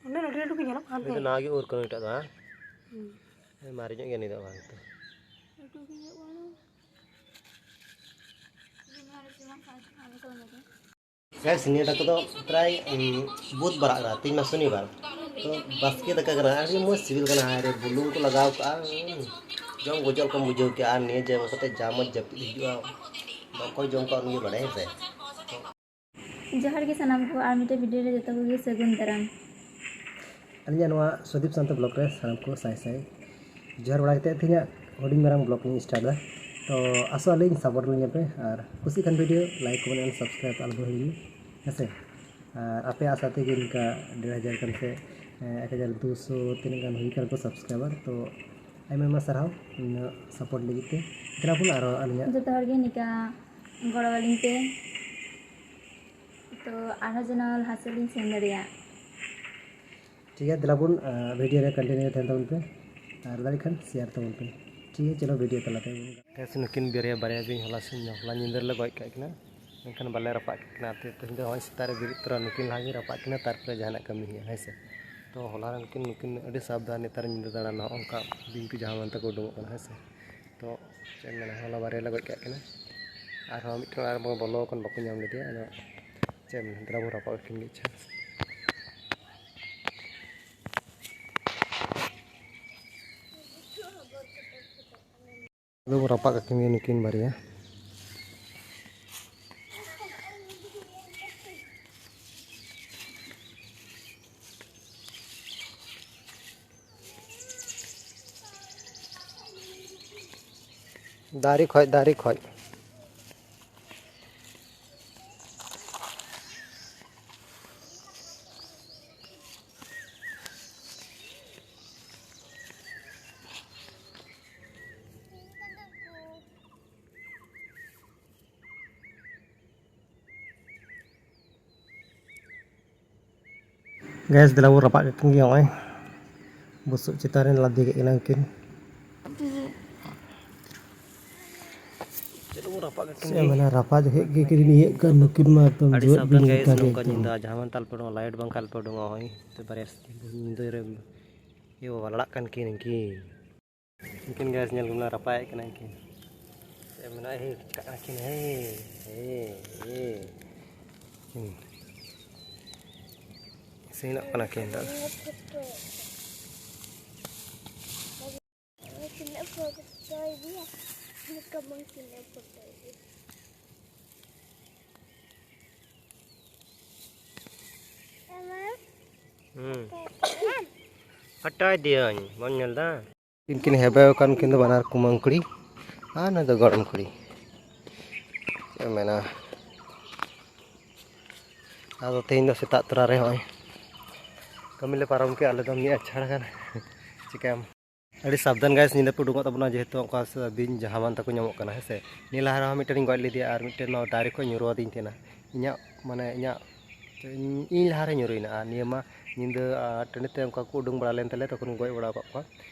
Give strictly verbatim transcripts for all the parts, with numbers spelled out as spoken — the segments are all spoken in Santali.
ᱚᱸᱰᱮ ᱞᱟᱹᱴᱩ ᱞᱟᱹᱴᱩ ᱠᱚ ᱧᱮᱞᱚᱜ ᱠᱟᱱ ᱱᱩᱭ ᱫᱚ ᱛᱟᱦᱮᱸᱫ᱾ ᱱᱟᱣᱟ ᱜᱮ ᱩᱨ ᱠᱟᱱᱟ ᱱᱩᱭᱴᱟᱜ ᱫᱚ, ᱦᱮᱸ? ᱦᱩᱸ᱾ ᱦᱮᱸ, ᱢᱟᱨᱮ ᱧᱚᱜ ᱜᱮᱭᱟ ᱱᱩᱭ ᱫᱚ ᱵᱟᱝ ᱛᱚ᱾ ᱞᱟᱹᱴᱩ ᱜᱮ ᱧᱮᱞᱚᱜ ᱠᱟᱱᱟ᱾ ᱡᱮ ᱱᱚᱣᱟ ᱨᱮ ᱥᱮ ᱵᱟᱝ ᱠᱷᱟᱱ ᱟᱞᱮ ᱠᱚ ᱞᱟᱹᱭᱟ᱾ ᱜᱟᱭᱥ, ᱱᱤᱭᱟᱹ ᱫᱟᱠᱟ ᱫᱚ ᱯᱨᱟᱭ, ᱩᱢ, ᱵᱩᱫᱷᱵᱟᱨᱟᱜ ᱠᱟᱱᱟ, ᱛᱮᱦᱮᱧ ᱢᱟ ᱥᱚᱱᱤᱵᱟᱨ᱾ ᱛᱚ ᱵᱟᱥᱠᱮ ᱫᱟᱠᱟ ᱠᱟᱱᱟ, ᱟᱹᱰᱤ ᱢᱚᱡᱽ ᱥᱤᱵᱤᱞ ᱠᱟᱱᱟ᱾ ᱦᱟᱭ ᱨᱮ, ᱵᱩᱞᱩᱝ ᱠᱚ ᱞᱟᱜᱟᱣ ᱠᱟᱜᱼᱟ, ᱩᱸ, ᱡᱚᱢ ᱜᱚᱡᱚᱜ ᱞᱮᱠᱟᱢ ᱵᱩᱡᱷᱟᱹᱣ ᱠᱮᱜᱼᱟ᱾ ᱟᱨ ᱱᱤᱭᱟᱹ ᱡᱚᱢ ᱠᱟᱛᱮ ᱡᱟ ᱢᱚᱡᱽ ᱡᱟᱹᱯᱤᱫ ᱦᱤᱡᱩᱜᱼᱟ, ᱚᱠᱚᱭ ᱡᱚᱢ ᱠᱟᱜᱼᱟ ᱩᱱᱤ ᱜᱮ ᱵᱟᱲᱟᱭᱟ, ᱦᱮᱸ ᱥᱮ᱾ ᱡᱚᱦᱟᱨ ᱜᱮ ᱥᱟᱱᱟᱢ ᱠᱚ, ᱟᱨ ᱢᱤᱫᱴᱮᱱ video ᱨᱮ ᱡᱚᱛᱚ ᱠᱚᱜᱮ ᱥᱟᱹᱜᱩᱱ ᱫᱟᱨᱟᱢ᱾ ᱟᱹᱞᱤᱧᱟᱜ ᱱᱚᱣᱟ ᱥᱩᱫᱤᱯ ᱥᱟᱱᱛᱚ vlog ᱨᱮ ᱥᱟᱱᱟᱢ ᱠᱚ ᱥᱟᱭ ᱥᱟᱭ ᱡᱚᱦᱟᱨ ᱵᱟᱲᱟ ᱠᱟᱛᱮ ᱛᱮᱦᱮᱧᱟᱜ ᱦᱩᱰᱤᱧ ᱢᱟᱨᱟᱝ vlog ᱞᱤᱧ start ᱮᱫᱟ᱾ ᱛᱚ ᱟᱥᱚᱜ ᱟᱹᱞᱤᱧ support ᱟᱹᱞᱤᱧ ᱟᱯᱮ, ᱟᱨ ᱠᱩᱥᱤᱜ ᱠᱷᱟᱱ video like, comment and subscribe ᱟᱞᱚ ᱵᱚᱱ ᱦᱤᱲᱤᱧ, ᱦᱮᱸ ᱥᱮ᱾ ᱟᱨ ᱟᱯᱮ ᱟᱥᱟ ᱛᱮᱜᱮ ᱱᱚᱝᱠᱟ ᱰᱮᱲ ᱦᱟᱡᱟᱨ ᱜᱟᱱ ᱥᱮ, ᱮᱸ, ᱮᱠ ᱦᱟᱡᱟᱨ ᱫᱩᱥᱚ ᱛᱤᱱᱟᱹᱜ ᱜᱟᱱ ᱦᱩᱭ ᱠᱟᱱᱟ ᱠᱚ subscriber᱾ ᱛᱚ ᱟᱭᱢᱟ ᱟᱭᱢᱟ ᱥᱟᱨᱦᱟᱣ ᱱᱩᱱᱟᱹᱜ support ᱞᱟᱹᱜᱤᱫ ᱛᱮ᱾ ᱫᱮᱞᱟ ᱵᱚᱱ ᱟᱨᱚ ᱟᱹᱞᱤᱧᱟᱜ ᱡᱚᱛᱚ ᱦᱚᱲ ᱜᱮ ᱱᱤᱝᱠᱟ ᱜᱚᱲᱚ ᱟᱹᱞᱤᱧ ᱯᱮ᱾ ᱛᱚ ᱟᱨᱦᱚᱸ ᱡᱮᱱᱚ ᱞᱟᱦᱟ ᱥᱮᱫ ᱞᱤᱧ ᱥᱮᱱ ᱫᱟᱲᱮᱭᱟᱜ᱾ ᱴᱷᱤᱠ ᱜᱮᱭᱟ, ᱫᱮᱞᱟ ᱵᱚᱱ, ᱟᱸ, video ᱨᱮ continue ᱛᱟᱦᱮᱱ ᱛᱟᱵᱚᱱ ᱯᱮ, ᱟᱨ ᱫᱟᱲᱮᱭᱟᱜ ᱠᱷᱟᱱ share ᱛᱟᱵᱚᱱ ᱯᱮ᱾ ᱴᱷᱤᱠ ᱜᱮᱭᱟ, ᱪᱚᱞᱚ video ᱛᱟᱞᱟᱛᱮ ᱵᱚᱱ᱾ ᱜᱟᱭᱥ, ᱱᱩᱠᱤᱱ ᱵᱟᱨᱭᱟ, ᱵᱟᱨᱭᱟ ᱵᱤᱧ ᱦᱚᱞᱟ ᱥᱤᱧ, ᱦᱚᱞᱟ ᱧᱤᱫᱟᱹ ᱨᱮᱞᱮ ᱜᱚᱡ ᱠᱟᱜ ᱠᱤᱱᱟ, ᱢᱮᱱᱠᱷᱟᱱ ᱵᱟᱞᱮ ᱨᱟᱯᱟᱜ ᱠᱮᱫ ᱠᱤᱱᱟ᱾ ᱛᱮ-, ᱛᱮᱦᱮᱧ ᱫᱚ ᱱᱚᱜᱼᱚᱭ ᱥᱮᱛᱟᱜ ᱨᱮ ᱵᱮᱨᱮᱫ ᱛᱚᱨᱟ ᱱᱩᱠᱤᱱ ᱞᱟᱦᱟ ᱜᱮ ᱨᱟᱯᱟᱜ ᱠᱤᱱᱟ, ᱛᱟᱨᱯᱚᱨᱮ ᱡᱟᱦᱟᱱᱟᱜ ᱠᱟᱹᱢᱤ ᱦᱩᱭᱩᱜᱼᱟ, ᱦᱮᱸ ᱥᱮ᱾ ᱛᱚ ᱦᱚᱞᱟ ᱨᱮ ᱱᱩᱠᱤᱱ, ᱱᱩᱠᱤᱱ ᱟᱹᱰᱤ ᱥᱟᱵᱫᱷᱟᱱ, ᱱᱮᱛᱟᱨ ᱧᱤᱫᱟᱹ ᱫᱟᱬᱟᱱ ᱱᱚᱜᱼᱚ ᱱᱚᱝᱠᱟ ᱵᱤᱧ ᱠᱚ ᱡᱟᱦᱟᱸ ᱢᱟᱱ ᱛᱟᱠᱚ ᱩᱰᱩᱠᱚᱜ ᱠᱟᱱᱟ, ᱦᱮᱸ ᱥᱮ᱾ ᱛᱚ ᱪᱮᱫ ᱮᱢ ᱢᱮᱱᱟ, ᱦᱚᱞᱟ ᱵᱟᱨᱭᱟ ᱞᱮ ᱜᱚᱡ ᱠᱟᱜ ᱠᱤᱱᱟ, ᱟᱨᱦᱚᱸ ᱢᱤᱫᱴᱮᱱ ᱚᱲᱟᱜ ᱨᱮ ᱵᱚᱞᱚ ᱟᱠᱟᱱ, ᱵᱟᱠᱚ ᱧᱟᱢ ᱞᱮᱫᱮᱭᱟ᱾ ᱟᱫᱚ ᱪᱮᱫ ᱮᱢ ᱢᱮᱱᱟ, ᱫᱮᱞᱟ ᱵᱚᱱ ᱨᱟᱯᱟᱜ ᱠᱟᱠᱤᱱ ᱜᱮ ᱤᱪᱪᱷᱟ᱾ ᱟᱫᱚ ᱵᱚᱱ ᱨᱟᱯᱟᱜ ᱠᱟᱠᱤᱱ ᱜᱮ ᱱᱩᱠᱤᱱ ᱵᱟᱨᱭᱟ᱾ ᱫᱟᱨᱮ ᱠᱷᱚᱡ, ᱫᱟᱨᱮ ᱠᱷᱚᱡ᱾ ᱜᱮᱥ ᱫᱮᱞᱟ ᱵᱚᱱ ᱨᱟᱯᱟᱜ ᱠᱟᱠᱤᱱ ᱜᱮ, ᱱᱚᱜᱼᱚᱭ ᱵᱩᱥᱩᱵ ᱪᱮᱛᱟᱱ ᱨᱮ ᱞᱟᱫᱮ ᱠᱮᱫ ᱠᱤᱱᱟ ᱩᱱᱠᱤᱱ᱾ ᱪᱮᱫ ᱵᱚᱱ ᱨᱟᱯᱟᱜ ᱪᱮᱫ ᱮᱢ ᱢᱮᱱᱟ, ᱨᱟᱯᱟᱜ ᱡᱚᱠᱷᱮᱡ ᱜᱮ ᱠᱤᱱ ᱤᱭᱟᱹᱜ ᱠᱟᱱ, ᱱᱩᱠᱤᱱ ᱢᱟ ᱮᱠᱫᱚᱢ ᱟᱹᱰᱤ ᱡᱩᱣᱟᱹᱫ ᱥᱟᱵᱫᱷᱟᱱ ᱵᱤᱧ guys, ᱞᱮᱠᱟ ᱜᱮ ᱱᱚᱝᱠᱟ ᱮᱠᱫᱚᱢ᱾ ᱧᱤᱫᱟᱹ ᱡᱟᱦᱟᱸ ᱢᱟᱱ ᱛᱟᱞ ᱯᱮ ᱩᱰᱩᱝᱚᱜᱼᱟ, light ᱵᱟᱝᱠᱷᱟᱱ ᱟᱞᱚ ᱯᱮ ᱩᱰᱩᱝᱚᱜᱼᱟ᱾ ᱦᱳᱭ, ᱛᱚ ᱵᱟᱨᱭᱟ ᱧᱤᱫᱟᱹ ᱨᱮ ᱤᱭᱟᱹ ᱵᱟᱵᱟ ᱞᱟᱲᱟᱜ ᱠᱟᱱ ᱠᱤᱱ ᱩᱱᱠᱤᱱ᱾ ᱩᱱᱠᱤᱱ guys, ᱧᱮᱞ ᱠᱚᱢ ᱨᱟᱯᱟᱜᱮᱫ ᱠᱤᱱᱟ ᱠᱤᱱ᱾ ᱪᱮᱫ ᱮᱢ ᱢᱮᱱᱟ, ᱦᱮᱸ, ᱪᱤᱠᱟᱹᱜ ᱠᱟᱱᱟ ᱠᱤᱱ, ᱦᱮᱸ, ᱦᱮᱸ, ᱦᱮᱸ᱾ ᱦᱩᱸ᱾ ᱤᱥᱤᱱᱚᱜ ᱠᱟᱱᱟ ᱠᱤᱱ ᱱᱤᱛᱚᱜ ᱫᱚ᱾ ᱛᱤᱱᱟᱹᱜ ᱯᱷᱳᱴᱳᱭ ᱫᱤᱭᱟ, ᱱᱚᱝᱠᱟ ᱵᱟᱝ ᱛᱤᱱᱟᱹᱜ ᱯᱷᱳᱴᱳᱭ ᱫᱤᱭᱟ᱾ ᱦᱩᱸ᱾ ᱯᱷᱳᱴᱳᱭ ᱫᱤᱭᱟᱹᱧ, ᱵᱟᱢ ᱧᱮᱞ ᱮᱫᱟ? ᱩᱱᱠᱤᱱ ᱦᱮᱵᱮ ᱟᱠᱟᱱ, ᱩᱱᱠᱤᱱ ᱫᱚ ᱵᱟᱱᱟᱨ ᱠᱩᱢᱟᱹᱝ ᱠᱩᱲᱤ ᱟᱨ ᱱᱩᱭ ᱫᱚ ᱜᱚᱲᱚᱢ ᱠᱩᱲᱤ᱾ ᱪᱮᱫ ᱮᱢ ᱢᱮᱱᱟ, ᱟᱫᱚ ᱛᱮᱦᱮᱧ ᱫᱚ ᱥᱮᱛᱟᱜ ᱛᱚᱨᱟ ᱨᱮ ᱦᱚᱸᱜᱼᱚᱭ ᱠᱟᱹᱢᱤ ᱞᱮ ᱯᱟᱨᱚᱢ ᱠᱮᱜᱼᱟ ᱟᱞᱮ ᱫᱚ ᱢᱤᱫ ᱟᱪᱷᱟᱲ ᱜᱟᱱ᱾ ᱪᱤᱠᱟᱹᱭᱟᱢ? ᱟᱹᱰᱤ ᱥᱟᱵᱫᱷᱟᱱ guys, ᱧᱤᱫᱟᱹ ᱯᱮ ᱩᱰᱩᱠᱚᱜ ᱛᱟᱵᱚᱱᱟ, ᱡᱮᱦᱮᱛᱩ ᱚᱱᱠᱟ ᱥᱮ ᱵᱤᱧ ᱡᱟᱦᱟᱸ ᱢᱟᱱ ᱛᱟᱠᱚ ᱧᱟᱢᱚᱜ ᱠᱟᱱᱟ, ᱦᱮᱸ ᱥᱮ᱾ ᱱᱤᱭᱟᱹ ᱞᱟᱦᱟ ᱨᱮᱦᱚᱸ ᱢᱤᱫᱴᱮᱱᱤᱧ ᱜᱚᱡ ᱞᱮᱫᱮᱭᱟ ᱟᱨ ᱢᱤᱫᱴᱮᱱ ᱱᱚᱣᱟ ᱫᱟᱨᱮ ᱠᱷᱚᱱ ᱧᱩᱨᱩ ᱟᱹᱫᱤᱧ ᱛᱟᱦᱮᱱᱟ᱾ ᱤᱧᱟᱹᱜ, ᱢᱟᱱᱮ, ᱤᱧᱟᱹᱜ, ᱤᱧ, ᱤᱧ ᱞᱟᱦᱟᱨᱮ ᱧᱩᱨᱩᱭᱮᱱᱟ ᱟᱨ ᱱᱤᱭᱟᱹ ᱢᱟ ᱧᱤᱫᱟᱹ, ᱟᱨ ᱴᱟᱺᱰᱤ ᱛᱮ ᱚᱱᱠᱟ ᱠᱚ ᱩᱰᱩᱝ ᱵᱟᱲᱟ ᱞᱮᱱ ᱛᱟᱞᱮᱭᱟ, ᱛᱚᱠᱷᱚᱱ ᱜᱚᱡ ᱵᱟᱲᱟ ᱟᱠᱟᱫ ᱠᱚᱣᱟ᱾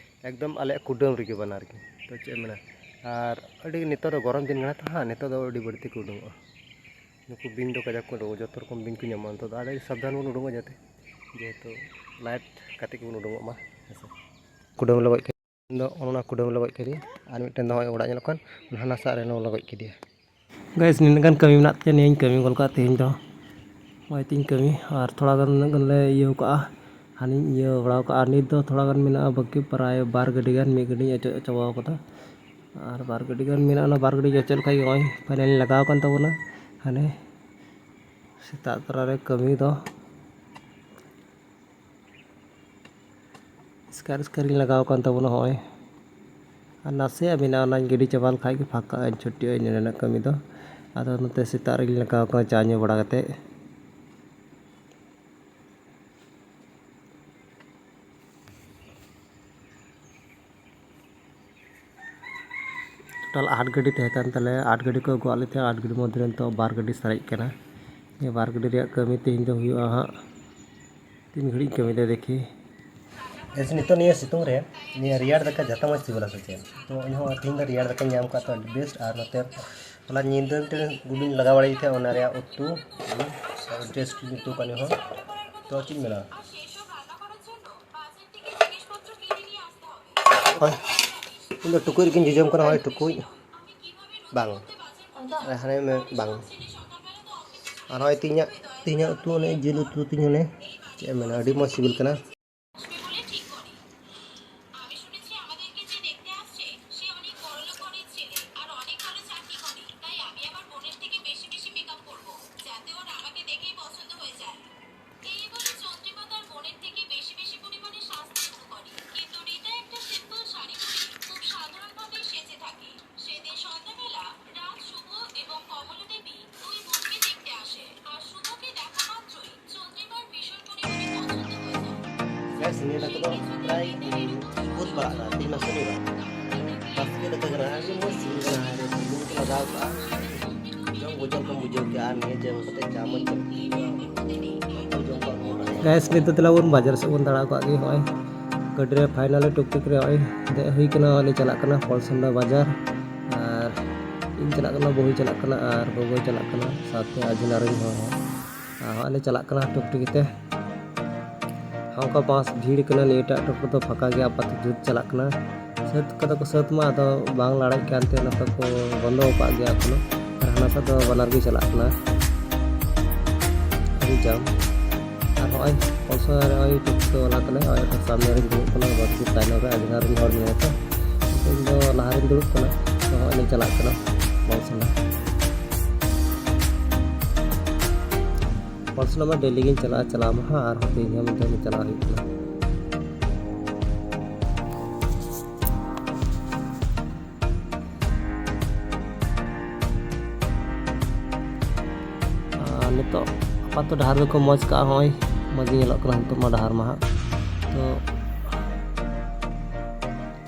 ᱮᱠᱫᱚᱢ ᱟᱞᱮᱭᱟᱜ ᱠᱩᱰᱟᱹᱢ ᱨᱮᱜᱮ ᱵᱟᱱᱟᱨ ᱜᱮ᱾ ᱛᱚ ᱪᱮᱫ ᱮᱢ ᱢᱮᱱᱟ, ᱟᱨ ᱟᱹᱰᱤ ᱱᱤᱛᱚᱜ ᱫᱚ ᱜᱚᱨᱚᱢ ᱫᱤᱱ ᱠᱟᱱᱟ ᱛᱚ ᱦᱟᱸᱜ, ᱱᱤᱛᱚᱜ ᱫᱚ ᱟᱹᱰᱤ ᱵᱟᱹᱲᱛᱤ ᱠᱚ ᱩᱰᱩᱝᱚᱜᱼᱟ᱾ ᱱᱩᱠᱩ ᱵᱤᱧ ᱫᱚ ᱠᱟᱡᱟᱠ ᱠᱚ ᱩᱰᱩᱝᱚᱜᱼᱟ, ᱡᱚᱛᱚ ᱨᱚᱠᱚᱢ ᱵᱤᱧ ᱠᱚ ᱧᱟᱢᱚᱜᱼᱟ᱾ ᱱᱤᱛᱚᱜ ᱫᱚ ᱟᱹᱰᱤ ᱥᱟᱵᱫᱷᱟᱱ ᱵᱚᱱ ᱩᱰᱩᱝᱚᱜᱼᱟ, ᱡᱟᱛᱮ, ᱡᱮᱦᱮᱛᱩ light ᱠᱟᱛᱮ ᱜᱮᱵᱚᱱ ᱩᱰᱩᱝᱚᱜ ᱢᱟ, ᱦᱮᱸ ᱥᱮ᱾ ᱠᱩᱰᱟᱹᱢ ᱞᱮ ᱜᱚᱡ ᱠᱮᱫᱮᱭᱟ, ᱫᱚ ᱚᱱᱟ ᱠᱩᱰᱟᱹᱢ ᱞᱮ ᱜᱚᱡ ᱠᱮᱫᱮᱭᱟ, ᱟᱨ ᱢᱤᱫᱴᱮᱱ ᱫᱚ ᱦᱚᱸᱜᱼᱚᱭ ᱚᱲᱟᱜ ᱧᱮᱞᱚᱜ ᱠᱟᱱ, ᱚᱱᱟ ᱦᱟᱱᱟ ᱥᱟᱜ ᱨᱮ ᱱᱚᱣᱟ ᱞᱮ ᱜᱚᱡ ᱠᱮᱫᱮᱭᱟ᱾ Guys, ᱱᱤᱱᱟᱹᱜ ᱜᱟᱱ ᱠᱟᱹᱢᱤ ᱢᱮᱱᱟᱜ ᱛᱤᱧᱟᱹ, ᱱᱤᱭᱟᱹᱧ ᱠᱟᱹᱢᱤ ᱜᱚᱫ ᱠᱟᱜᱼᱟ ᱛᱮᱦᱮᱧ ᱫᱚ᱾ ᱱᱚᱜᱼᱚᱭ ᱛᱤᱧ ᱠᱟᱹᱢᱤ, ᱟᱨ ᱛᱷᱚᱲᱟ ᱜᱟᱱ ᱩᱱᱟᱹᱜ ᱜᱟᱱ ᱞᱮ ᱤᱭᱟᱹ ᱠᱟᱜᱼᱟ, ᱦᱟᱱᱮᱧ ᱤᱭᱟᱹ ᱵᱟᱲᱟᱣ ᱠᱟᱜᱼᱟ᱾ ᱟᱨ ᱱᱤᱛ ᱫᱚ ᱛᱷᱚᱲᱟ ᱜᱟᱱ ᱢᱮᱱᱟᱜᱼᱟ ᱵᱟᱹᱠᱤ, ᱯᱨᱟᱭ ᱵᱟᱨ ᱜᱟᱹᱰᱤ ᱜᱟᱱ, ᱢᱤᱫ ᱜᱟᱹᱰᱤᱧ ᱚᱪᱚᱜ ᱪᱟᱵᱟᱣ ᱠᱟᱫᱟ᱾ ᱟᱨ ᱵᱟᱨ ᱜᱟᱹᱰᱤ ᱜᱟᱱ ᱢᱮᱱᱟᱜᱼᱟ, ᱚᱱᱟ ᱵᱟᱨ ᱜᱟᱹᱰᱤ ᱚᱪᱚᱜ ᱞᱮᱠᱷᱟᱡ ᱜᱮ ᱱᱚᱜᱼᱚᱭ finally ᱞᱟᱜᱟᱣ ᱠᱟᱱ ᱛᱟᱵᱚᱱᱟ᱾ ᱦᱟᱱᱮ ᱥᱮᱛᱟᱜ ᱛᱚᱨᱟ ᱨᱮ ᱠᱟᱹᱢᱤ ᱫᱚ ᱮᱥᱠᱟᱨ ᱮᱥᱠᱟᱨᱤᱧ ᱞᱟᱜᱟᱣ ᱠᱟᱱ ᱛᱟᱵᱚᱱᱟ ᱦᱚᱸᱜᱼᱚᱭ᱾ ᱟᱨ ᱱᱟᱥᱮᱭᱟᱜ ᱢᱮᱱᱟᱜᱼᱟ, ᱚᱱᱟᱧ ᱜᱤᱰᱤ ᱪᱟᱵᱟ ᱞᱮᱠᱷᱟᱡ ᱜᱮ ᱯᱷᱟᱸᱠᱟᱜᱼᱟᱹᱧ, ᱪᱷᱩᱴᱤᱜᱼᱟᱹᱧ ᱱᱚᱸᱰᱮᱱᱟᱜ ᱠᱟᱹᱢᱤ ᱫᱚ᱾ ᱟᱫᱚ ᱱᱚᱛᱮ ᱥᱮᱛᱟᱜ ᱨᱮᱜᱮᱧ ᱞᱟᱜᱟᱣ ᱠᱟᱱᱟ ᱪᱟ ᱧᱩ ᱵᱟᱲᱟ ᱠᱟᱛᱮᱫ᱾ Total ᱟᱴ ᱜᱟᱹᱰᱤ ᱛᱟᱦᱮᱸ ᱠᱟᱱ ᱛᱟᱞᱮᱭᱟ, ᱟᱴ ᱜᱟᱹᱰᱤ ᱠᱚ ᱟᱹᱜᱩᱣᱟᱜ ᱞᱮ ᱛᱟᱦᱮᱸᱫ, ᱟᱴ ᱜᱟᱹᱰᱤ ᱢᱚᱫᱽᱫᱷᱮ ᱨᱮ ᱱᱤᱛᱚᱜ ᱵᱟᱨ ᱜᱟᱹᱰᱤ ᱥᱟᱨᱮᱡ ᱠᱟᱱᱟ᱾ ᱱᱤᱭᱟᱹ ᱵᱟᱨ ᱜᱟᱹᱰᱤ ᱨᱮᱭᱟᱜ ᱠᱟᱹᱢᱤ ᱛᱮᱦᱮᱧ ᱫᱚ ᱦᱩᱭᱩᱜᱼᱟ ᱦᱟᱸᱜ, ᱛᱤᱱ ᱜᱷᱟᱹᱲᱤᱡ ᱠᱟᱹᱢᱤ ᱫᱚ ᱫᱮᱠᱷᱤ᱾ ᱵᱮᱥ, ᱱᱤᱛᱚᱜ ᱱᱤᱭᱟᱹ ᱥᱤᱛᱩᱝ ᱨᱮ ᱱᱤᱭᱟᱹ ᱨᱮᱭᱟᱲ ᱫᱟᱠᱟ ᱡᱟᱛᱟ ᱢᱚᱡᱽ ᱥᱤᱵᱤᱞᱟ ᱥᱮ ᱪᱮᱫ? ᱛᱚ ᱤᱧ ᱦᱚᱸ ᱛᱮᱦᱮᱧ ᱫᱚ ᱨᱮᱭᱟᱲ ᱫᱟᱠᱟᱧ ᱧᱟᱢ ᱠᱟᱜ ᱛᱚ ᱟᱹᱰᱤ best, ᱟᱨ ᱱᱚᱛᱮ ᱦᱚᱞᱟ ᱧᱤᱫᱟᱹ ᱢᱤᱫᱴᱮᱱ ᱜᱩᱞᱤᱧ ᱞᱟᱜᱟᱣ ᱵᱟᱲᱟᱭ ᱛᱟᱦᱮᱸᱫ, ᱚᱱᱟ ᱨᱮᱭᱟᱜ ᱩᱛᱩ, ᱦᱩᱸ, ᱟᱨ ᱰᱨᱮᱥ ᱠᱚᱧ ᱩᱛᱩ ᱠᱟᱱ ᱦᱚᱸ᱾ ᱛᱚ ᱪᱮᱫ ᱤᱧ ᱢᱮᱱᱟ? ᱦᱳᱭ, ᱤᱧ ᱫᱚ ᱴᱩᱠᱩᱡ ᱨᱮᱜᱮᱧ ᱡᱚᱡᱚᱢ ᱠᱟᱱᱟ, ᱦᱳᱭ, ᱴᱩᱠᱩᱡ᱾ ᱵᱟᱝ, ᱦᱟᱱᱮ ᱢᱮ-, ᱵᱟᱝ᱾ ᱟᱨ ᱦᱚᱸᱜᱼᱚᱭ ᱛᱮᱦᱮᱧᱟᱜ, ᱛᱮᱦᱮᱧᱟᱜ ᱩᱛᱩ, ᱚᱱᱮ ᱡᱤᱞ ᱩᱛᱩ ᱛᱤᱧ, ᱚᱱᱮ ᱪᱮᱫ ᱮᱢ ᱢᱮᱱᱟ, ᱟᱹᱰᱤ ᱢᱚᱡᱽ ᱥᱤᱵᱤᱞ ᱠᱟᱱᱟ᱾ Guys, ᱱᱤᱭᱟᱹ ᱫᱟᱠᱟ ᱫᱚ ᱯᱨᱟᱭ ᱵᱩᱫᱷᱵᱟᱨ ᱠᱟᱱᱟ, ᱛᱮᱦᱮᱧ ᱢᱟ ᱥᱚᱱᱤᱵᱟᱨ᱾ ᱵᱟᱥᱠᱮ ᱫᱟᱠᱟ ᱠᱟᱱᱟ, ᱟᱹᱰᱤ ᱢᱚᱡᱽ ᱥᱤᱵᱤᱞ ᱠᱟᱱᱟ᱾ ᱟᱨ ᱵᱩᱞᱩᱝ ᱠᱚ ᱞᱟᱜᱟᱣ ᱠᱟᱜᱼᱟ, ᱡᱚᱢ ᱵᱩᱡᱷᱟᱹᱣ ᱠᱚᱢ ᱵᱩᱡᱷᱟᱹᱣ ᱠᱮᱜᱼᱟ᱾ ᱟᱨ ᱱᱤᱭᱟᱹ ᱡᱚᱢ ᱠᱟᱛᱮ ᱪᱟ ᱢᱚᱡᱽ ᱪᱟ ᱡᱚᱢ ᱠᱟᱜ ᱢᱚᱡᱽ᱾ Guys, ᱱᱤᱛᱚᱜ ᱫᱮᱞᱟ ᱵᱚᱱ ᱵᱟᱡᱟᱨ ᱥᱮᱫ ᱵᱚᱱ ᱫᱟᱬᱟ ᱠᱟᱜ ᱜᱮ᱾ ᱦᱚᱸᱜᱼᱚᱭ ᱜᱟᱹᱰᱤ ᱨᱮ finally ᱴᱩᱠ ᱴᱩᱠ ᱨᱮ ᱦᱚᱸᱜᱼᱚᱭ ᱫᱮᱡ ᱦᱩᱭ ᱠᱟᱱᱟ᱾ ᱦᱚᱸᱜᱼᱚᱭ ᱞᱮ ᱪᱟᱞᱟᱜ ᱠᱟᱱᱟ ᱯᱚᱞᱥᱚᱱᱰᱟ ᱵᱟᱡᱟᱨ, ᱟᱨ ᱤᱧ ᱪᱟᱞᱟᱜ ᱠᱟᱱᱟ, ᱵᱟᱹᱦᱩᱭ ᱪᱟᱞᱟᱜ ᱠᱟᱱᱟ, ᱟᱨ ᱜᱚᱜᱚᱭ ᱪᱟᱞᱟᱜ ᱠᱟᱱᱟ, ᱥᱟᱶᱛᱮ ᱟᱡᱷᱱᱟᱨ ᱨᱮᱱ ᱦᱚᱲ ᱦᱚᱸ᱾ ᱟᱨ ᱦᱚᱸᱜᱼᱚᱭ ᱞᱮ ᱪᱟᱞᱟᱜ ᱠᱟᱱᱟ ᱴᱩᱠ ᱴᱩᱠ ᱛᱮ᱾ ᱦᱚᱸ, ᱚᱱᱠᱟ ᱵᱟᱥ ᱵᱷᱤᱲ ᱠᱟᱱᱟ, ᱱᱤᱭᱟᱹᱴᱟᱜ ᱴᱳᱴᱳ ᱫᱚ ᱯᱷᱟᱸᱠᱟ ᱜᱮᱭᱟ, ᱟᱯᱟᱛᱚ ᱡᱩᱛ ᱪᱟᱞᱟᱜ ᱠᱟᱱᱟ᱾ ᱥᱟᱹᱛ ᱠᱟᱫᱟ ᱠᱚ, ᱥᱟᱹᱛ ᱢᱟ, ᱟᱫᱚ ᱵᱟᱝ ᱞᱟᱲᱟᱜ ᱠᱟᱱᱛᱮ ᱱᱚᱛᱮ ᱠᱚ ᱵᱚᱱᱫᱚ ᱟᱠᱟᱫ ᱜᱮᱭᱟ ᱮᱠᱷᱚᱱᱳ᱾ ᱟᱨ ᱦᱟᱱᱟ ᱥᱟᱹᱛ ᱫᱚ ᱵᱟᱱᱟᱨ ᱜᱮ ᱪᱟᱞᱟᱜ ᱠᱟᱱᱟ, ᱟᱹᱰᱤ ᱡᱟᱢ᱾ ᱟᱨ ᱦᱚᱸᱜᱼᱚᱭ ᱯᱚᱞᱥᱚᱱ ᱨᱮ ᱱᱚᱜᱼᱚᱭ ᱴᱳᱴᱳ ᱵᱟᱞᱟ ᱠᱟᱱᱟᱭ, ᱱᱚᱜᱼᱚᱭ ᱥᱟᱢᱱᱮ ᱨᱤᱧ ᱫᱩᱲᱩᱵ ᱠᱟᱱᱟ, ᱵᱟᱫ ᱠᱚ ᱛᱟᱭᱱᱚᱢ ᱨᱮ ᱟᱹᱰᱤ ᱜᱟᱱ ᱨᱤᱧ ᱦᱚᱲ ᱢᱮᱱᱟᱜ ᱠᱚᱣᱟ᱾ ᱤᱧ ᱫᱚ ᱞᱟᱦᱟ ᱨᱤᱧ ᱫᱩᱲᱩᱵ ᱠᱟᱱᱟ, ᱛᱚ ᱦᱚᱸᱜᱼᱚᱭ ᱞᱤᱧ ᱪᱟᱞᱟᱜ ᱠᱟᱱᱟ ᱯᱚᱞᱥᱚᱱ᱾ ᱯᱚᱞᱥᱚᱱ ᱢᱟ ᱰᱮᱞᱤ ᱜᱤᱧ ᱪᱟᱞᱟᱜᱼᱟ, ᱪᱟᱞᱟᱣ ᱢᱟ ᱦᱟᱸᱜ, ᱟᱨᱦᱚᱸ ᱛᱮᱦᱮᱧ ᱦᱚᱸ ᱢᱤᱫ ᱫᱷᱟᱣ ᱜᱮ ᱪᱟᱞᱟᱣ ᱦᱩᱭᱩᱜ ᱠᱟᱱᱟ᱾ ᱟᱨ ᱱᱤᱛᱚᱜ ᱟᱯᱟᱛᱚ ᱰᱟᱦᱟᱨ ᱫᱚᱠᱚ ᱢᱚᱡᱽ ᱠᱟᱜᱼᱟ, ᱦᱚᱸᱜᱼᱚᱭ ᱢᱚᱡᱽ ᱜᱮ ᱧᱮᱞᱚᱜ ᱠᱟᱱᱟ ᱱᱤᱛᱚᱜ ᱢᱟ ᱰᱟᱦᱟᱨ ᱢᱟ ᱦᱟᱸᱜ᱾ ᱛᱚ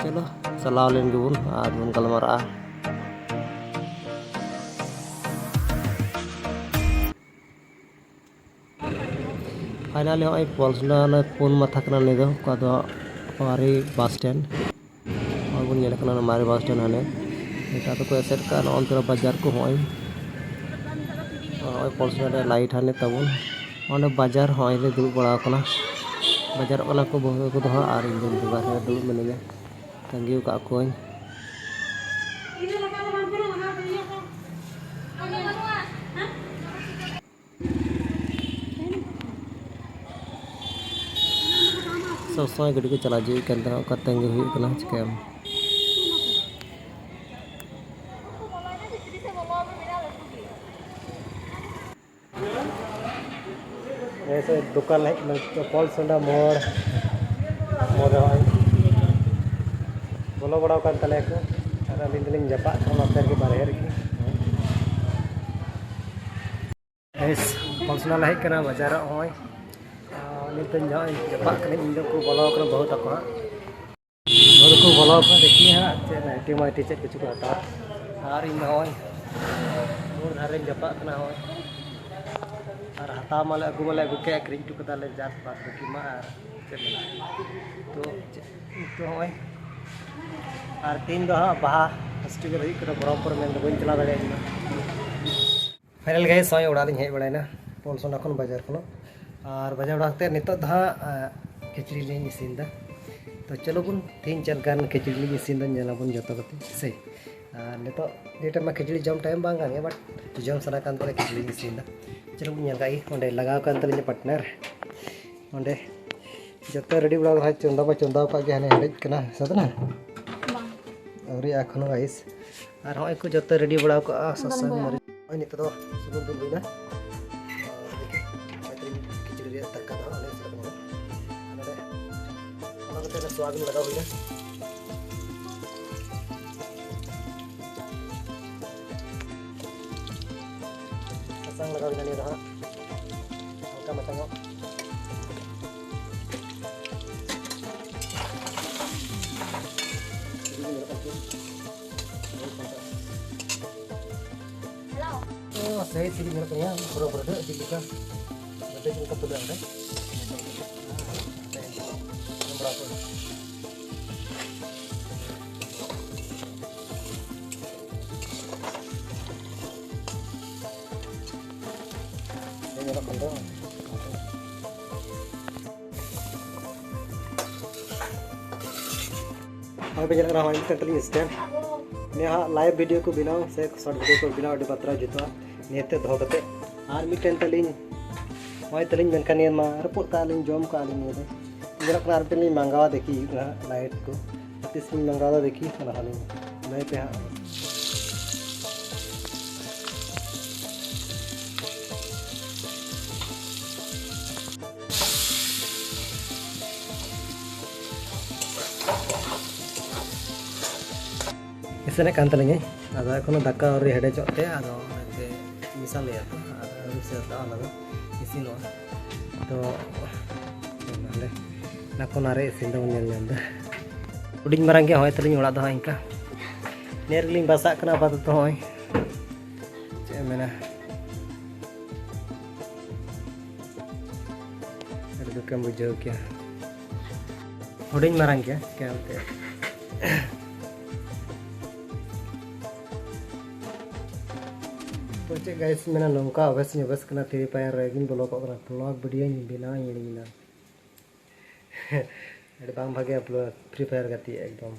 ᱪᱚᱞᱚ, ᱪᱟᱞᱟᱣ ᱞᱮᱱ ᱜᱮᱵᱚᱱ ᱟᱨ ᱵᱚᱱ ᱜᱟᱞᱢᱟᱨᱟᱜᱼᱟ᱾ Finally ᱱᱚᱜᱼᱚᱭ ᱯᱚᱞᱥᱚᱱᱟ ᱚᱱᱟ ᱯᱩᱱ ᱢᱟᱛᱷᱟ ᱠᱟᱱᱟ, ᱱᱤᱭᱟᱹ ᱫᱚ ᱚᱠᱟ ᱫᱚ ᱢᱟᱨᱮ bus stand᱾ ᱱᱚᱜᱼᱚᱭ ᱵᱚᱱ ᱧᱮᱞ ᱠᱟᱱᱟ ᱚᱱᱟ ᱢᱟᱨᱮ bus stand ᱦᱟᱱᱮ᱾ ᱱᱮᱛᱟᱨ ᱫᱚᱠᱚ ᱮᱥᱮᱫ ᱠᱟᱜᱼᱟ ᱱᱚᱜᱼᱚ ᱱᱚᱛᱮ ᱵᱟᱡᱟᱨ ᱠᱚ᱾ ᱦᱚᱸᱜᱼᱚᱭ, ᱦᱚᱸᱜᱼᱚᱭ ᱯᱚᱞᱥᱚᱱᱟ ᱨᱮ ᱞᱟᱭᱤᱴ ᱦᱟᱱᱮ ᱛᱟᱵᱚᱱ᱾ ᱚᱸᱰᱮ ᱵᱟᱡᱟᱨ ᱦᱚᱸᱜᱼᱚᱭ ᱞᱮ ᱫᱩᱲᱩᱵ ᱵᱟᱲᱟ ᱟᱠᱟᱱᱟ᱾ ᱵᱟᱡᱟᱨᱚᱜ ᱠᱟᱱᱟ ᱠᱚ ᱵᱟᱹᱦᱩ ᱛᱟᱠᱚ ᱫᱚ ᱦᱟᱸᱜ, ᱟᱨ ᱤᱧ ᱫᱚ ᱱᱚᱛᱮ ᱵᱟᱨᱦᱮ ᱨᱮ ᱫᱩᱲᱩᱵ ᱢᱤᱱᱟᱹᱧᱟ᱾ ᱛᱟᱺᱜᱤ ᱟᱠᱟᱫ ᱠᱚᱣᱟᱧ᱾ ᱥᱚᱵᱽ ᱥᱚᱢᱚᱭ ᱜᱟᱹᱰᱤ ᱠᱚ ᱪᱟᱞᱟᱣ ᱦᱤᱡᱩᱜ ᱠᱟᱱ ᱛᱟᱦᱮᱱᱟ, ᱚᱠᱟ ᱛᱟᱺᱜᱤ ᱦᱩᱭᱩᱜ ᱠᱟᱱᱟ, ᱪᱤᱠᱟᱹᱭᱟᱢ? ᱱᱮᱥ ᱫᱚᱠᱟᱱ ᱞᱮ ᱦᱮᱡ ᱠᱟᱱᱟ, ᱯᱚᱞᱥᱚᱱᱟ ᱢᱳᱲ, ᱢᱳᱲ ᱨᱮ ᱦᱚᱸᱜᱼᱚᱭ ᱵᱚᱞᱚ ᱵᱟᱲᱟᱣ ᱠᱟᱱ ᱛᱟᱞᱮᱭᱟ ᱠᱚ, ᱟᱨ ᱟᱹᱞᱤᱧ ᱫᱚᱞᱤᱧ ᱡᱟᱯᱟᱜ ᱠᱟᱱᱟ ᱱᱚᱛᱮ ᱨᱮᱜᱮ ᱵᱟᱨᱦᱮ ᱨᱮᱜᱮ᱾ ᱵᱮᱥ, ᱯᱚᱞᱥᱚᱱᱟ ᱞᱮ ᱦᱮᱡ ᱠᱟᱱᱟ ᱵᱟᱡᱟᱨᱚᱜ ᱦᱚᱸᱜᱼᱚᱭ᱾ ᱟᱨ ᱱᱤᱛ ᱫᱚᱧ ᱡᱟᱯᱟᱜ ᱠᱟᱹᱱᱟᱹᱧ, ᱤᱧ ᱫᱚᱠᱚ ᱵᱚᱞᱚ ᱠᱟᱱᱟ ᱵᱟᱹᱦᱩ ᱛᱟᱠᱚ ᱦᱟᱸᱜ᱾ ᱵᱟᱹᱦᱩ ᱫᱚᱠᱚ ᱵᱚᱞᱚ ᱠᱟᱱᱟ, ᱫᱮᱠᱷᱤ ᱦᱟᱸᱜ ᱪᱮᱫ ᱱᱟᱭᱴᱤ ᱢᱟᱭᱴᱤ ᱪᱮᱫ ᱠᱚᱪᱚ ᱠᱚ ᱦᱟᱛᱟᱣᱟ᱾ ᱟᱨ ᱤᱧ ᱫᱚ ᱦᱚᱸᱜᱼᱚᱭ ᱢᱳᱲ ᱫᱷᱟᱨᱮᱧ ᱡᱟᱯᱟᱜ ᱠᱟᱱᱟ ᱦᱚᱸᱜᱼᱚᱭ᱾ ᱟᱨ ᱦᱟᱛᱟᱣ ᱢᱟᱞᱮ ᱟᱹᱜᱩ ᱢᱟᱞᱮ ᱟᱹᱜᱩ ᱠᱮᱫ, ᱟᱹᱠᱷᱨᱤᱧ ᱦᱚᱴᱚ ᱠᱟᱫᱟᱞᱮ ᱡᱟᱛ ᱵᱟᱫ ᱵᱟᱹᱠᱤ ᱢᱟ, ᱟᱨ ᱪᱮᱫ ᱢᱮᱱᱟᱜᱼᱟ? ᱛᱚ ᱪᱮᱫ, ᱛᱚ ᱦᱚᱸᱜᱼᱚᱭ᱾ ᱟᱨ ᱛᱮᱦᱮᱧ ᱫᱚ ᱦᱟᱸᱜ ᱵᱟᱦᱟ ᱯᱷᱮᱥᱴᱤᱵᱷᱮᱞ ᱦᱩᱭᱩᱜ ᱠᱟᱱᱟ ᱵᱚᱦᱚᱨᱚᱢᱯᱩᱨ, ᱢᱮᱱ ᱫᱚ ᱵᱟᱹᱧ ᱪᱟᱞᱟᱣ ᱫᱟᱲᱮᱭᱟᱜ ᱠᱟᱱᱟ᱾ ᱯᱷᱟᱭᱱᱟᱞ ᱜᱟᱭᱤᱥ, ᱱᱚᱜᱼᱚᱭ ᱚᱲᱟᱜ ᱞᱤᱧ ᱦᱮᱡ ᱵᱟᱲᱟᱭᱮᱱᱟ ᱯᱚᱞᱥᱚᱱᱟ ᱠᱷᱚᱱ, ᱵᱟᱡᱟᱨ ᱠᱷᱚᱱᱟᱜ᱾ ᱟᱨ ᱵᱟᱡᱟᱨ ᱵᱟᱲᱟ ᱠᱟᱛᱮᱫ ᱱᱤᱛᱚᱜ ᱫᱚ ᱦᱟᱸᱜ, ᱟᱸ, ᱠᱷᱤᱪᱲᱤ ᱞᱤᱧ ᱤᱥᱤᱱ ᱮᱫᱟ᱾ ᱛᱚ ᱪᱚᱞᱚ ᱵᱚᱱ, ᱛᱮᱦᱮᱧ ᱪᱮᱫ ᱞᱮᱠᱟᱱ ᱠᱷᱤᱪᱲᱤ ᱞᱤᱧ ᱤᱥᱤᱱ ᱮᱫᱟ ᱧᱮᱞ ᱟᱵᱚᱱ ᱡᱚᱛᱚ ᱠᱟᱛᱮ, ᱥᱮ? ᱟᱨ ᱱᱤᱛᱚᱜ ᱱᱤᱭᱟᱹ ᱴᱟᱭᱤᱢ ᱢᱟ ᱠᱷᱤᱪᱲᱤ ᱡᱚᱢ ᱴᱟᱭᱤᱢ ᱵᱟᱝ ᱠᱟᱱ ᱜᱮᱭᱟ, but ᱡᱚᱢ ᱥᱟᱱᱟ ᱠᱟᱱ ᱛᱟᱞᱮ, ᱠᱷᱤᱪᱲᱤ ᱞᱤᱧ ᱤᱥᱤᱱ ᱮᱫᱟ᱾ ᱪᱚᱞᱚ ᱵᱚᱱ ᱧᱮᱞ ᱠᱟᱜ ᱜᱮ, ᱚᱸᱰᱮ ᱞᱟᱜᱟᱣ ᱠᱟᱱ ᱛᱟᱹᱞᱤᱧᱟ ᱯᱟᱨᱴᱱᱟᱨ᱾ ᱚᱸᱰᱮ ᱡᱚᱛᱚ ᱨᱮᱰᱤ ᱵᱟᱲᱟ ᱠᱟᱫᱟ, ᱪᱚᱸᱫᱟ ᱢᱟ ᱪᱚᱸᱫᱟ ᱟᱠᱟᱫ ᱜᱮ, ᱦᱟᱱᱮ ᱦᱮᱰᱮᱡ ᱠᱟᱱᱟ, ᱥᱟᱹᱛ ᱮᱱᱟ? ᱵᱟᱝ᱾ ᱟᱹᱣᱨᱤ ᱮᱠᱷᱚᱱᱳ ᱜᱟᱭᱤᱥ᱾ ᱟᱨ ᱦᱚᱸᱜᱼᱚᱭ ᱠᱚ ᱡᱚᱛᱚ ᱨᱮᱰᱤ ᱵᱟᱲᱟ ᱠᱟᱜᱼᱟ, ᱥᱟᱥᱟᱝ ᱵᱟᱹᱱᱩᱜᱼᱟ᱾ ᱢᱟᱹᱨᱤᱪ᱾ ᱱᱚᱜᱼᱚᱭ ᱱᱤᱛᱚᱜ ᱫᱚ ᱥᱩᱱᱩᱢ ᱫᱩᱞ ᱦᱩᱭᱱᱟ᱾ ᱟᱨ ᱫᱮᱠᱷᱤ, ᱠᱷᱤᱪᱲᱤ ᱨᱮᱭᱟᱜ ᱛᱟᱠᱟ ᱫᱚ ᱦᱟᱸᱜ ᱚᱸᱰᱮ ᱥᱮᱞᱮᱫ ᱢᱮᱱᱟᱜᱼᱟ᱾ ᱱᱚᱰᱮ ᱚᱱᱟ ᱠᱟᱛᱮ ᱚᱱᱟ ᱥᱚᱣᱟᱵᱤᱱ ᱞᱟᱜᱟᱣ ᱦᱩᱭᱱᱟ᱾ ᱥᱟᱥᱟᱝ ᱞᱟᱜᱟᱣ ᱦᱩᱭᱱᱟ ᱱᱤᱭᱟᱹ ᱫᱚ ᱦᱟᱸᱜ᱾ ᱦᱟᱞᱠᱟ ᱢᱟᱪᱷᱟ ᱧᱚᱜ᱾ ᱥᱟᱹᱦᱤ ᱥᱤᱵᱤᱞ ᱧᱮᱞᱚᱜ ᱠᱟᱱᱟ, ᱯᱩᱨᱟᱹ ᱯᱩᱨᱟᱹ ᱟᱹᱰᱤ ᱞᱮᱠᱟ, ᱟᱹᱰᱤ ᱞᱮᱠᱟ ᱛᱩᱞᱟᱹᱜᱼᱟ ᱚᱸᱰᱮ᱾ ᱡᱚᱢ ᱵᱟᱲᱟ ᱠᱚ᱾ ᱟᱫᱚ ᱦᱳᱭ, ᱵᱮᱱ ᱧᱮᱞ ᱠᱟᱱᱟ, ᱦᱳᱭ, ᱢᱤᱫᱴᱮᱱ ᱛᱟᱹᱞᱤᱧ stand᱾ ᱱᱤᱭᱟᱹ ᱦᱟᱸᱜ live video ᱠᱚ ᱵᱮᱱᱟᱣ ᱥᱮ short video ᱠᱚ ᱵᱮᱱᱟᱣ ᱟᱹᱰᱤ ᱵᱟᱛᱨᱟᱣ ᱡᱩᱛᱩᱜᱼᱟ ᱱᱤᱭᱟᱹᱛᱮ ᱫᱚᱦᱚ ᱠᱟᱛᱮ᱾ ᱟᱨ ᱢᱤᱫᱴᱮᱱ ᱛᱟᱹᱞᱤᱧ, ᱦᱳᱭ, ᱛᱟᱹᱞᱤᱧ ᱢᱮᱱᱠᱷᱟᱱ ᱱᱤᱭᱟᱹ ᱢᱟ ᱨᱟᱹᱯᱩᱫ ᱠᱟᱜᱼᱟ ᱞᱤᱧ, ᱡᱚᱢ ᱠᱟᱜᱼᱟ ᱞᱤᱧ ᱱᱤᱭᱟᱹ ᱫᱚ᱾ ᱧᱮᱞᱚᱜ ᱠᱟᱱᱟ ᱟᱨ ᱢᱤᱫᱴᱮᱱ ᱞᱤᱧ ᱢᱟᱸᱜᱟᱣᱟ, ᱫᱮᱠᱷᱤ ᱦᱩᱭᱩᱜ ᱠᱟᱱᱟ ᱦᱟᱸᱜ light ᱠᱚ᱾ ᱛᱤᱥ ᱞᱤᱧ ᱢᱟᱸᱜᱟᱣ ᱫᱟ ᱫᱮᱠᱷᱤ, ᱚᱱᱟ ᱦᱚᱸ ᱞᱤᱧ ᱞᱟᱹᱭ ᱯᱮ ᱦᱟᱸᱜ᱾ ᱤᱥᱤᱱᱮᱫ ᱠᱟᱱ ᱛᱟᱹᱞᱤᱧᱟᱹᱧ, ᱟᱫᱚ ᱮᱠᱷᱚᱱᱳ ᱫᱟᱠᱟ ᱟᱹᱣᱨᱤ ᱦᱮᱰᱮᱡᱚᱜ ᱛᱮ, ᱟᱫᱚ ᱚᱱᱟᱛᱮ ᱢᱮᱥᱟᱞ ᱦᱩᱭᱩᱜᱼᱟ ᱛᱚ, ᱟᱨ ᱟᱹᱣᱨᱤ ᱥᱟᱹᱛᱟᱹᱜᱼᱟ, ᱚᱱᱟ ᱫᱚ ᱤᱥᱤᱱᱚᱜᱼᱟ᱾ ᱛᱚ ᱱᱚᱰᱮ ᱚᱱᱟ ᱠᱚ ᱚᱱᱟᱨᱮ ᱤᱥᱤᱱ ᱫᱚᱵᱚᱱ ᱧᱮᱞ ᱧᱟᱢ ᱮᱫᱟ᱾ ᱦᱩᱰᱤᱧ ᱢᱟᱨᱟᱝ ᱜᱮ ᱦᱚᱸᱜᱼᱚᱭ ᱛᱟᱹᱞᱤᱧ ᱚᱲᱟᱜ ᱫᱚ ᱦᱟᱸᱜ ᱤᱱᱠᱟ᱾ ᱱᱤᱭᱟᱹ ᱨᱮᱜᱮᱞᱤᱧ ᱵᱟᱥᱟᱜ ᱠᱟᱱᱟ ᱟᱯᱟᱛᱚᱛᱚ᱾ ᱦᱚᱸᱜᱼᱚᱭ ᱪᱮᱫ ᱮᱢ ᱢᱮᱱᱟ, ᱟᱹᱰᱤ ᱫᱩᱠᱮᱢ ᱵᱩᱡᱷᱟᱹᱣ ᱠᱮᱭᱟ᱾ ᱦᱩᱰᱤᱧ ᱢᱟᱨᱟᱝ ᱜᱮᱭᱟ, ᱪᱤᱠᱟᱹᱭᱟᱢ ᱮᱱᱛᱮᱫ᱾ ᱛᱚ ᱪᱮᱫ guys ᱢᱮᱱᱟ, ᱱᱚᱝᱠᱟ ᱚᱵᱷᱮᱥ ᱤᱧ ᱚᱵᱷᱮᱥ ᱠᱟᱱᱟ, Free Fire ᱨᱮᱜᱮᱧ ᱵᱚᱞᱚ ᱠᱚᱜ ᱠᱟᱱᱟ, vlog videoᱧ ᱵᱮᱱᱟᱣ ᱤᱧ ᱦᱤᱲᱤᱧ ᱮᱫᱟ᱾ ᱟᱹᱰᱤ ᱵᱟᱝ ᱵᱷᱟᱜᱮ Free Fire ᱜᱟᱛᱮᱜ ᱮᱠᱫᱚᱢ᱾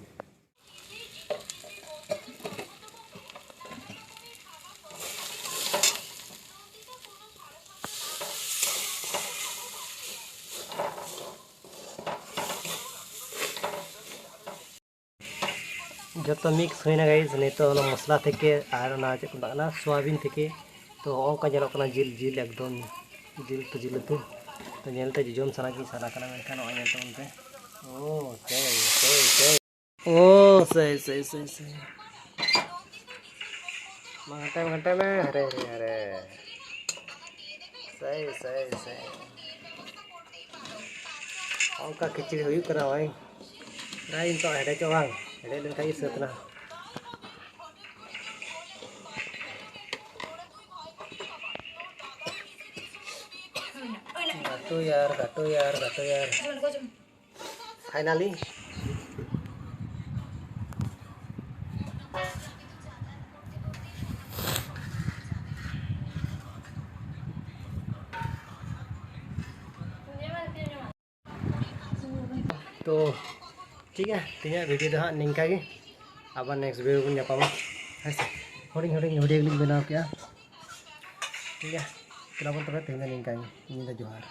ᱡᱚᱛᱚ mix ᱦᱩᱭᱱᱟ guys᱾ ᱱᱤᱛᱚᱜ ᱚᱱᱟ ᱢᱚᱥᱞᱟ ᱛᱷᱮᱠᱮ ᱟᱨ ᱚᱱᱟ ᱪᱮᱫ ᱠᱚ ᱢᱮᱛᱟᱜ ᱠᱟᱱᱟ, ᱥᱚᱣᱟᱵᱤᱱ ᱛᱷᱮᱠᱮ, ᱛᱚ ᱦᱚᱸᱜᱼᱚ ᱱᱚᱝᱠᱟ ᱧᱮᱞᱚᱜ ᱠᱟᱱᱟ ᱡᱤᱞ, ᱡᱤᱞ ᱮᱠᱫᱚᱢ ᱡᱤᱞ ᱩᱛᱩ, ᱡᱤᱞ ᱩᱛᱩ᱾ ᱛᱚ ᱧᱮᱞᱛᱮ ᱡᱚᱡᱚᱢ ᱥᱟᱱᱟ ᱜᱮ ᱥᱟᱱᱟ ᱠᱟᱱᱟ, ᱢᱮᱱᱠᱷᱟᱱ ᱱᱚᱜᱼᱚᱭ ᱧᱮᱞ ᱛᱟᱵᱚᱱ ᱯᱮ᱾ ᱳ ᱥᱮᱭ ᱥᱮᱭ ᱥᱮᱭ᱾ ᱳ ᱥᱮᱭ ᱥᱮᱭ ᱥᱮᱭ ᱥᱮᱭ᱾ ᱢᱟ ᱜᱷᱟᱱᱴᱟᱭ ᱢᱮ, ᱜᱷᱟᱱᱴᱟᱭ ᱢᱮ᱾ ᱦᱟᱨᱮ ᱦᱟᱨᱮ ᱦᱟᱨᱮ᱾ ᱥᱮᱭ ᱥᱮᱭ ᱥᱮᱭ᱾ ᱚᱱᱠᱟ ᱠᱷᱤᱪᱲᱤ ᱦᱩᱭᱩᱜ ᱠᱟᱱᱟ ᱱᱚᱜᱼᱚᱭ᱾ ᱯᱨᱟᱭ ᱱᱤᱛᱚᱜ ᱦᱮᱰᱮᱡᱚᱜᱼᱟ ᱵᱟᱝ? ᱦᱮᱰᱮᱡ ᱞᱮᱱᱠᱷᱟᱱ ᱜᱮ ᱥᱟᱹᱛ ᱮᱱᱟ᱾ ᱜᱷᱟᱴᱩ ᱭᱟᱨ, ᱜᱷᱟᱴᱩ ᱭᱟᱨ, ᱜᱷᱟᱴᱩ ᱭᱟᱨ᱾ Finally. ᱛᱚ ᱴᱷᱤᱠ ᱜᱮᱭᱟ, ᱛᱮᱦᱮᱧᱟᱜ ᱵᱷᱤᱰᱤᱭᱳ ᱫᱚ ᱦᱟᱸᱜ ᱱᱤᱝᱠᱟ ᱜᱮ᱾ ᱟᱵᱟᱨ ᱱᱮᱠᱥᱴ ᱵᱷᱤᱰᱤᱭᱳ ᱵᱚᱱ ᱧᱟᱯᱟᱢᱟ, ᱦᱮᱸ ᱥᱮ᱾ ᱦᱩᱰᱤᱧ ᱦᱩᱰᱤᱧ ᱵᱷᱤᱰᱤᱭᱳ ᱜᱮᱞᱤᱧ ᱵᱮᱱᱟᱣ ᱠᱮᱜᱼᱟ᱾ ᱴᱷᱤᱠ ᱜᱮᱭᱟ, ᱪᱚᱞᱚ ᱵᱚᱱ ᱛᱚᱵᱮ ᱛᱮᱦᱮᱧ ᱫᱚ ᱱᱤᱝᱠᱟ ᱜᱮ᱾ ᱧᱤᱫᱟᱹ ᱡᱚᱦᱟᱨ᱾